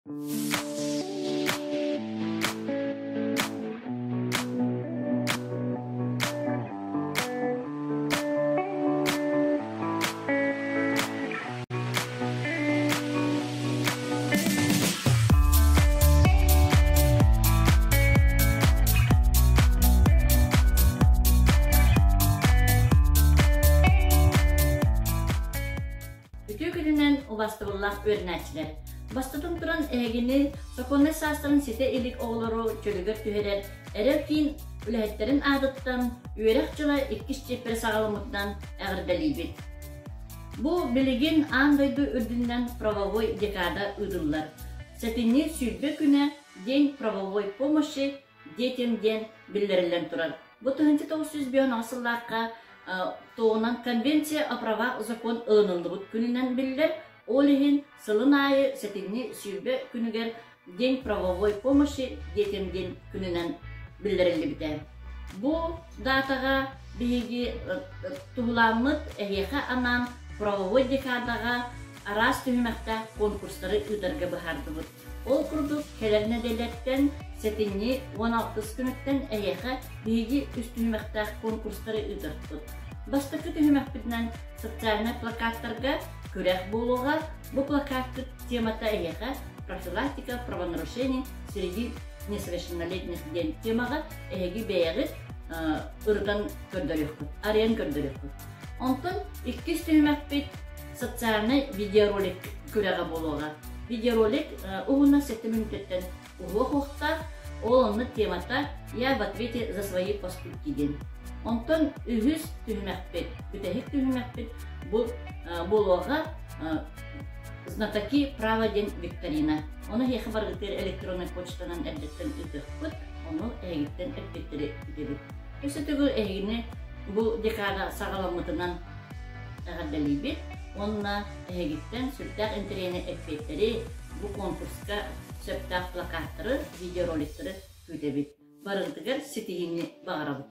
Үтүө күнүнэн убастыбыллаах үөрэнээччилэр! Бастатан туран эһигини сокуоннай саастарын ситэ илик оҕолору чөлүгэр түһэрэр Эрэл киин үлэһиттэрин аатыттан үөрэх дьыла иккис чиэппэрэ саҕаламмытынан эҕэрдэлиибит. Бу билигин аан дойду үрдүнэн правовой декада ыытыллар. Сэтинньи 20 күнэ День правовой помощи детям диэн биллэриллэн турар. Бу 1958 сыллаахха туоҕунан Конвенция о правах закон ылыныллыбыт күнүнэн биллэр. Ол иһин сылын аайы сэтинньи 20 күнүгэр День правовой помощи детям диэн күнүнэн биллэриллибитэ. Бу даатаҕа биһиги туһуламмыт эһиэхэ анаан правовой декадаҕа араас түһүмэхтээх конкурстары ыытарга быһаардыбыт. Ол курдук, кэлэр нэдиэлэттэн сэтинньи 16 күнүттэн эһиэхэ биһиги үс түһүмэхтээх конкурстары ыытыахпыт. Бастакы түһүмэхпитинэн социальнай плакаттарга күрэх буолуоҕа. Бу плакаткыт темата эһиэхэ «Профилактика правонарушений среди несовершеннолетних» диэн темаҕа эһиги бэйэҕит ырытан көрдөрүөххүт, арыйан көрдөрүөххүт. Онтон иккис түһүмэхпит социальнай видеоролик күрэҕэ буолуоҕа. Видеоролик уһуна сэттэ мүнүүтэттэн уһуох уохтаах, ол онно темата «Я в ответе за свои поступки» диэн. Онтон үһүс түһүмэхпит, бүтэһик түһүмэхпит бу буолуоҕа «Знатоки права» диэн викторина. Ону эһиэхэ барыгытыгар электроннай почтанан эрдэттэн ыытыахпыт, ону эһигиттэн эппиэттэри күүтэбит. Өссө төгүл эһигини бу декада саҕаламмытынан эҕэрдэлиибит уонна эһигиттэн сүрдээх интэриэһинэй эппиэттэри, бу конкурска сөптөөх плакаттары, видеороликтары күүтэбит. Барыгытыгар ситиһиини баҕарабыт.